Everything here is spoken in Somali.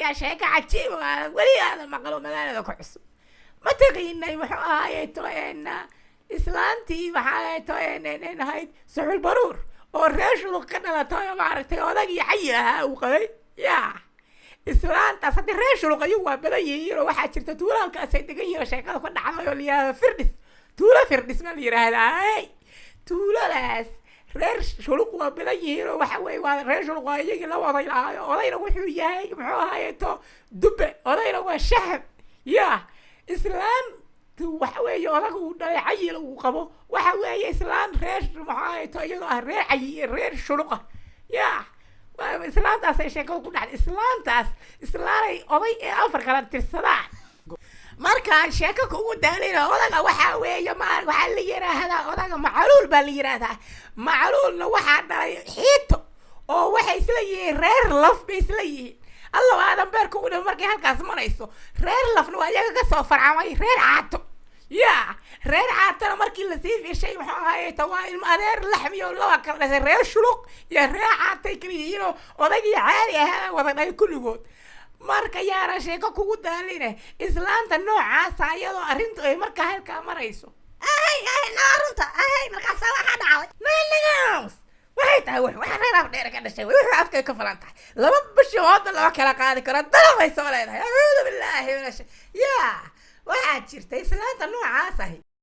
hayaa sheeko cajiib oo aadan weli aadan maqlo, magaalada ku cusub. Ma taqiinay muxuu ahaayeeto islaantii maxaa ahayd ahayd Suxul Baruur oo reer Shuluq ka dhalatay oo maaragtay odagii Cayi ahaa uu qabay? Ya, islaantaas haddii reer Shuluq ayagu waa badan yihiin oo waxaa jirta tuulo halkaasay degan yihiin oo sheekada ku dhacday oo la yihahdo Firdhis, tuulo Firdhis ma la yidhaahdaa. Hey, tuuladaas reer Shuluq waa badan yihiin oo waxa weeye waa reer Shuluq, waa iyagii laba oday lahaayo. Odayna wuxuu yahay muxuu ahaayeeto Dube, odayna waa Shaxab. Ya, islaantu waxa weeye odaga uu dhalay Cayil uu qabo waxa weeye islaan reer muxuu ahaayeeto iyadoo ah reer Cayi, reer Shuluqa. Ya, islaantaasay sheekadu ku dhacday. Islaantaas islaanay oday ee afar kala tirsadaan. Markaan sheeko kugu daalina, odaga waxaa weeye ma waxaa la yiraahdaa odaga Macluul baa la yiraahdaa. Macluulna waxaa dhalay Xiito oo waxay isla yihiin reer Laf bay isla yihiin. Alla aadan beerka u dhima markay halkaas marayso. Reer Lafna waa iyaga kasoo farcamay reer Caato. Ya, reer Caatona markii lasii fishay muxuu ahaaye waa ilmo adeer laxmiyo laba kala dhashay, reer Shuluq iyo reer Caatay kala yihiinoo odagii caadi ahaa wada dhalay kulligood. Marka yaana sheeko kugu daaline, islaanta noocaasa iyadoo arrintu ay markaa halkaa marayso. Ahay, ahay, naa runta ahay. Markaasa waxaa dhacday. Nalagaams waxay tahay wax waxa reer Afdheer ka dhashay wuxuu afkay ka falan tahay laba bishooda lama kala qaadi karo, dalabay soo leedahay. Acuudu billaahi min ya, waxaa jirta islaanta noocaas ahi.